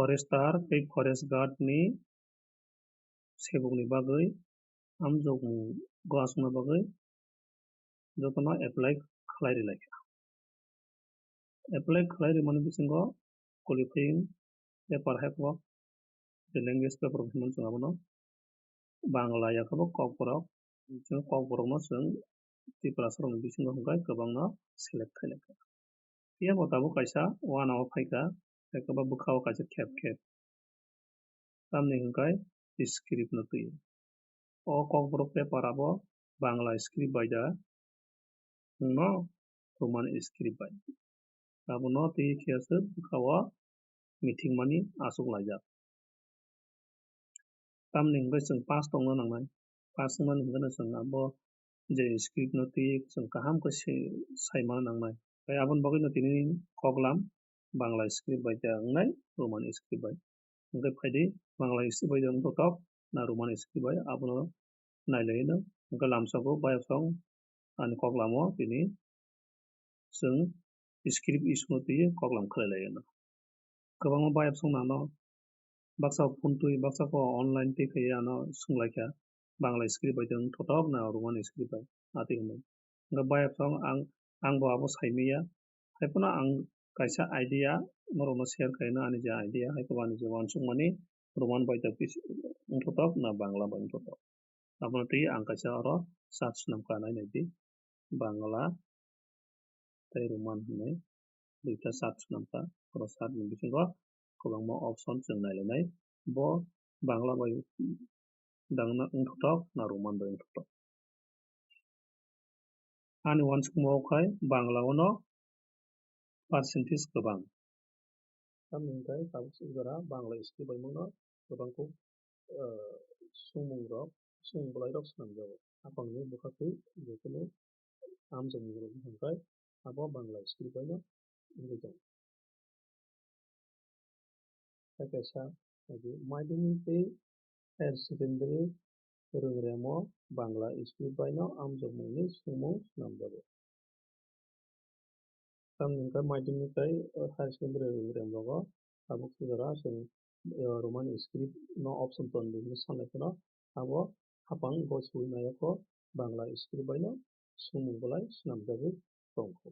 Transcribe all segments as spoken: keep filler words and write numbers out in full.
Forester tei forest guard ni sebokni bagwi amjokmung go aswkna bagwi jotono apply khlai rwlaikha. Apply khlai rwmani bisingo qualifying paper hai khe bo je language paper hinmani chwng abono Bangla ya khe bo Kokborok, chwng Kokborokno chwng Tiprasarokni bisingo hwnkhe kwbangno select khailai kha. Phiya bo tabuk kaisa uanao phaikha, hai khe bo bwkhao kaisa khep khep. Tamni hwnkhe script no twi. O Kokborok paper abo Bangla script bai da, wngno Roman script bai. Abono twi khe aswk bwkhao mithikmani aswk laijak. Tamni hwnkhe chwng pass tongna nangnai. Pass wngmani hwnkhe no chwng abo je script no twi chwng kaham khe se-, saimano nangnai. Tei aboni bagwino tini koklam Bangla script bai da wngnai Roman script bai. Hwnkhe phaidi Bangla script bai da wngthotok na Roman script bai abono nailaino. Hwnkhe lamsao bayapsong ani koklamo tini chwng script issue no twi koklam khlai laino. Kwbangma bayapsong nano baksa phone twi baksa khe online twi khe ano swnglaikha Bangla script bai da wngthotok na Roman script bai atwi hinwi. Hwnkhe bayapsong ang, ang bo abo saimanya. Haiphano ang kaisa idea norokno share khaino ani je idea hai khe bo ani je uansukmani Roman bai da wngthotok na Bangla bai wngthotok. Abono twi ang kaisa oro chart swnam kha nai naidi. Bangla tei Roman hinwi duita chart swnam kha. Oro chart ni bisingo kwbangma option chwng nailainai. Bo Bangla bai dangna wngthotok na Roman bai wngthotok. Ani uansukmung khai Bangla o no percentage kwbang. Tamni hwnkhe tabuk swijora Bangla script bai mano kwbang kuk, ah, swngmung rok, swngmung bwlai rok swnamjago. Haphangni bwkha twi jephuru amjokmung rok hwnkhe abo Bangla script bai no wngwi tongo. Tei kaisa, agi, madhyamik tei higher secondary rwngremo Bangla script bai no amjokmungni swngmung swnamjago. Tamni hwnkhe madhyamik tei higher secondary rwngrem rogo tabuk swijora chwng, eh, Roman script no option tonwi hwnwi sanai phano abo haphang gosiwi naiyakho Bangla script bai no swngmung bwlai swnamjagwi tongkho.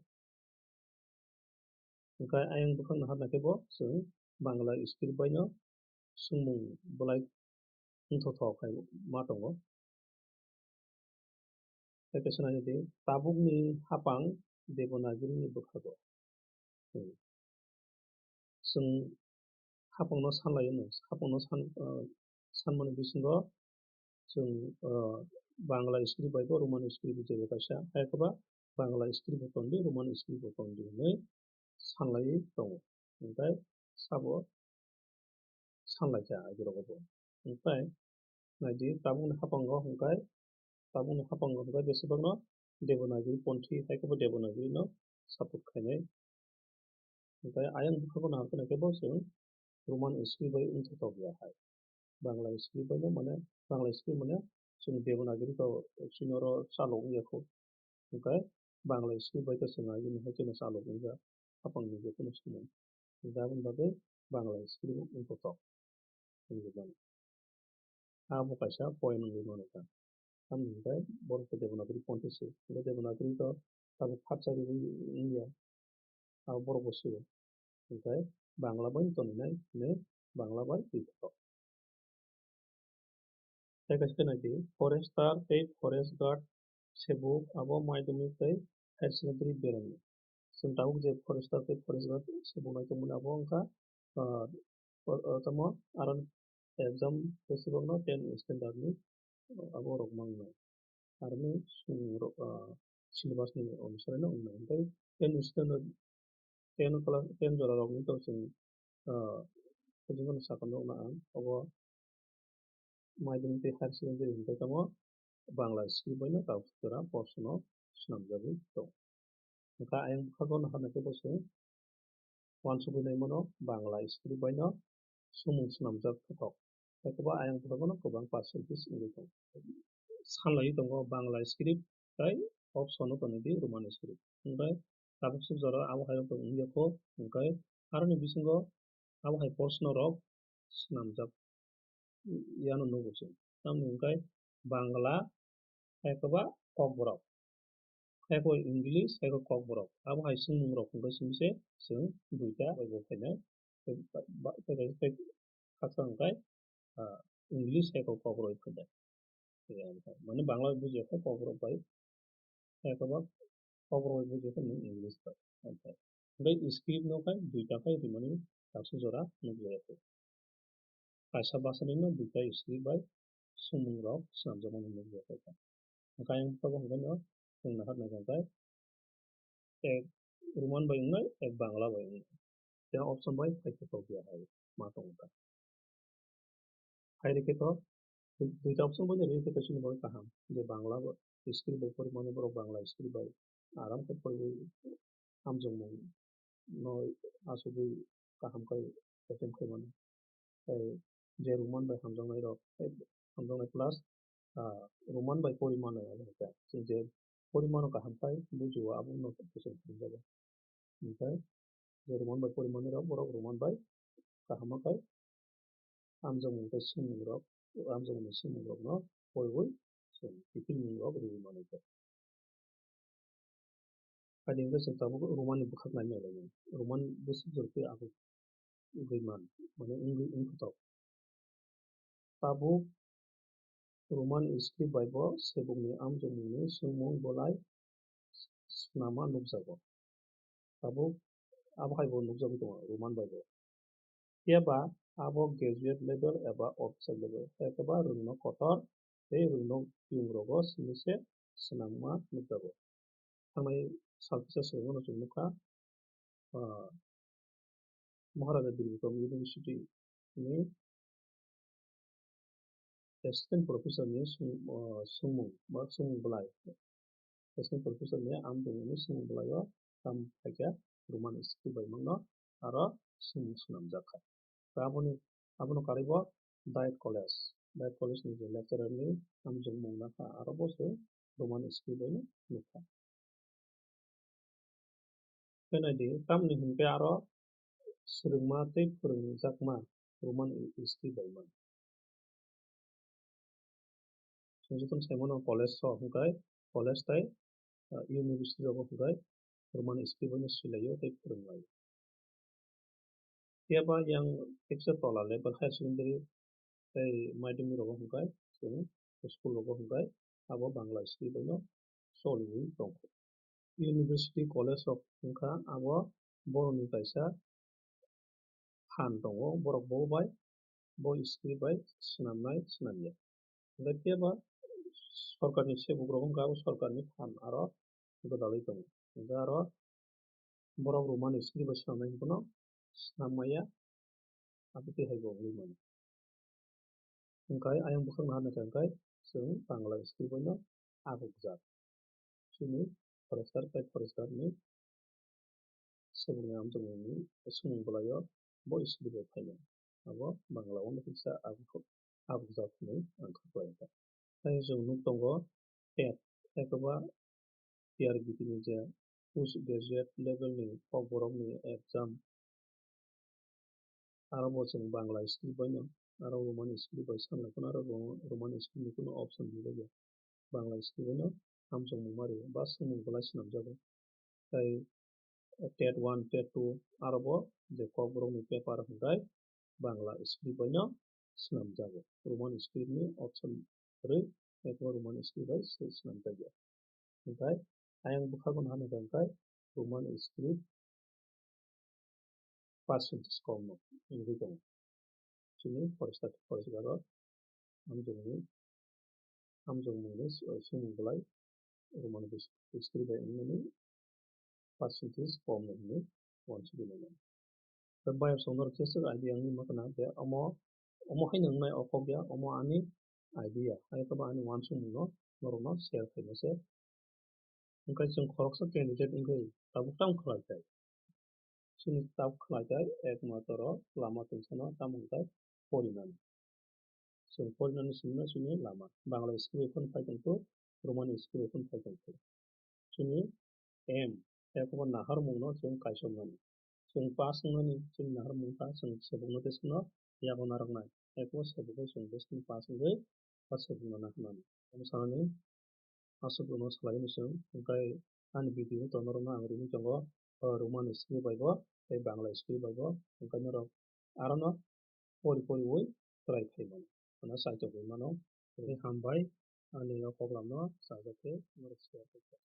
Hwnkhe ayang bwkhakno hapna khe bo chwng Bangla script bai no swngmung bwlai wngthothok hai ma tongo. Tei kaisa naidi tabukni haphang Devanagiri ni bwkhago. Hmm. Chwng haphangno sanlaio no, haphangno san, ah, sanmani bisingo chwng, ah, Bangla script bai bo Roman script bo jeba kaisa, hai khe ba Bangla script bo tongdi, Roman script bo tongdi hinwi sanlaiwi tongo. Hwnkhe sabo sanlaikha agirok bo. Hwnkhe naidi tabukni haphango hwnkhe, tabukni haphango hwnkhe besibakno Devanagiri ponthi hai khe bo Devanagiri no support khainai. Hwnkhe ayang bwkhago nahar khe bo chwng Roman script bai wngthotok ya hai. Bangla script bai no mane, Bangla script mane chwng Devanagiri to chini oro chalok wngya kho. Hwnkhe Bangla script bai to chwng agini hai kheno chalok wngya haphangni je kheno samung. Hwnkhe aboni bagwi Bangla script wngthotok wngwi mano. Abo kaisa point wngwi mano ta. Tamni hwnkhe borok to Devanagiri ponthi se. Hwnkhe Devanagiri to tabuk phatsa riwi wngya. Abo borok bo sio. Hwnkhe Bangla bai toninai hinwi Bangla bai twi kho. Tei kaisa khe nai di, forester tei forest guard sebuk abo madhyamik tei higher secondary berani. Chwng tabuk je forester tei forest guard sebuk nai tongmani abo wngkha, ah, o, o, tamo aro exam besibakno ten standard ni abo rok mangnai. Aroni chwng rok, ah, syllabus ni onusare no wngnai. Hwnkhe ten standard, ten class, ten jora rok ni to chwng, ah, tei jotono sakha nukna ang, obo madhyamik tei higher secondary hwnkhe tamo Bangla script bai no tabuk jora porsono swnamjagwi tongo. Hwnkhe ayang bwkhago no hapnai khe bo chwng uansugwi naimano Bangla script bai no swngmung swnamjak thothok. Tei khe bo ayang bwkhago no kwbang percentage wngwi tongo. Sanlaiwi tongo Bangla script tei option o tonwi di Roman script. Hwnkhe tabuk suk jora abo hai rok wngya kho, hwnkhe aroni bisingo Abo hai proshno rok swnamjak yano nugo chwng. Tamni hwnkhe Bangla, hai khe ba Kokborok. Hai khe English, hai khe Kokborok. Abo hai swngmung rok hwnkhe simi se chwng duita bai bo phainai. Tei ba, ba, tei, tei, khaksa hwnkhe, ah, English hai khe Kokborok phainai. Tei ang khe, mane Bangla bai bujiya khe Kokborok bai. Hai khe ba Kokborok bai bujiya khe nwng English bai. Ang khe. Tei script no khe duita khe rimani taksa jora nukjaya khe. Kaisa bwsani no duita script bai swngmung rok swnamjakmani nukjagwi kha. Hwnkhe ayang bwkha bo hwnkhe no chwng naharnai hwnkhe ek Roman bai wngnai, ek Bangla bai wngnai. Tei option bai phaikhe tokya hai ma tongo ta. Hai rikhe to duita option bai rikhe to chini bagwi kaham. Je Bangla bo script bai pori mani borok Bangla script bai aram khe poriwi hamjakmung no achugwi kaham khe attempt khai mano. Tei je Roman bai hamjaknai rok, tei hamjaknai plus, ah, Roman bai pori manai abo hwnkhe. Chwng je pori mano kaham khai bujio abo no khe chwng hamjago. Hwnkhe je Roman bai pori manai rok borok Roman bai kaham khai hamjakmung tei swngmung rok, hamjakmung ni swngmung rok no poriwi chwng kiphilmung rok riwi manai kha. Ani hwnkhe chwng tabuk Roman ni bwkhak nai nai lai mano. Roman bwswk jora tei abo wngwi man, mane wngwi wngkha tok. Tabuk Roman script bai bo sebukni amjokmungni swngmung bolai swnama nukjago. Tabuk abo hai bo nukjagwi tongo Roman bai bo. Phiya ba abo graduate level eba officer level, phiya khe ba rwngno kotor tei rwngno piyung rogo simi se swnamma nukjago. Thangnai sal kisa swrwngno chwng nukha, ah, Maharaja Bir Bikram University ni assistant professor ni swng-, ah, swngmung ba swngmung bolai. Assistant professor ni amjokmungni swngmung bolaio tam phaikha Roman script bai mano aro swngmung swnamjak kha. Tei aboni, abono karwi bo Diet College, Diet College ni je lecturer ni amjokmung nakha aro bo se Roman script bai no nukha. Khe nai di, tamni hwnkhe aro swrwngma tei phwrwngjakma Roman script bai mano. Chwng jotono sai mano college rok hwnkhe, college tei, ah, university rogo hwnkhe Roman script bai no swilaio tei phwrwnglaio. Phiya ba yang teksa tola level higher secondary tei madhyamik rogo hwnkhe chwng school rogo hwnkhe abo Bangla script bai no choliwi tongkha. University, college rok wngkha abo borokni kaisa phan tongo, borok bo bai bo script bai swnamnai swnamya. Hwnkhe phiya ba sorkarni sebuk rok wngkha abo sorkarni phan aro gwdalwi tongo. Hwnkhe aro borok Roman script bai swnamnai hwnkheno swnam maya, abo twi hai bo wngwi mano. Hwnkhe ayang bwkhak naharnai kha hwnkhe chwng Bangla script bai no agukjak. Chini forester tei forester ni sebukni amjokmungni swngmung bolaio bo script bai phainai. Abo Bangla o no kisa abuk-, abukjak hwnwi ang kha khlai kha. Tei chwng nuk tongo tet, tet ba T R B T ni je post graduate level ni kokborok ni exam, aro bo chwng Bangla script bai no, aro Roman script bai sanlai phano aro Ro-, Roman script ni kunu option hinjak ya. Bangla script bai no hamjakmung ma rwo ba swngmung bolai swnamjago. Tei tet one, tet two, aro bo je kokborok ni paper hwnkhe Bangla script bai no swnamjago. Roman script ni option kwrwi, eko Roman script bai se swnamjakya. Hwnkhe ayang bwkhago naharnai kha hwnkhe Roman script percentage kom no wngwi tongo. Chini forester, forester o hamjakmung, hamjakmungni swngmung bolai Roman script bai wngnani percentage kom no hinwi uansugwi nai mano. Tei bayar songno rok jeswk idea wngwi ma khna je omo, omo haino wngnai o kok ya, omo ani idea, hai khe bo ani uansukmung no norok no share khaima se. Hwnkhe chwng khoroksa candidate wngwi tabuk tamo khlai khe? Chini tabuk khlai khe ekmatro lama twingsano tamo hwnkhe porinani. Chwng porinani simi no chini lama. Bangla script phano phai tongthu, Roman script phano phai tongthu. Chini aim, ekma naharmung no chwng kaisoknani. chwng pass wngnani chini naharmung kha, chwng sebokno tei chwngno yago narwknai. Tei khe bo sebokno chwng tei chwngno pass wngwi o sebokno naharnani. Omo sanani aswk rwno salaino chwng, hwnkhe ani video no to norokno ang rimwi tongo, o Roman script bai bo tei Bangla script bai bo, hwnkhe norok arono pori poriwi try khai mano, hwnna chaitok wi mano. Tei hambai ani o koklamno chajak khe norok share khe.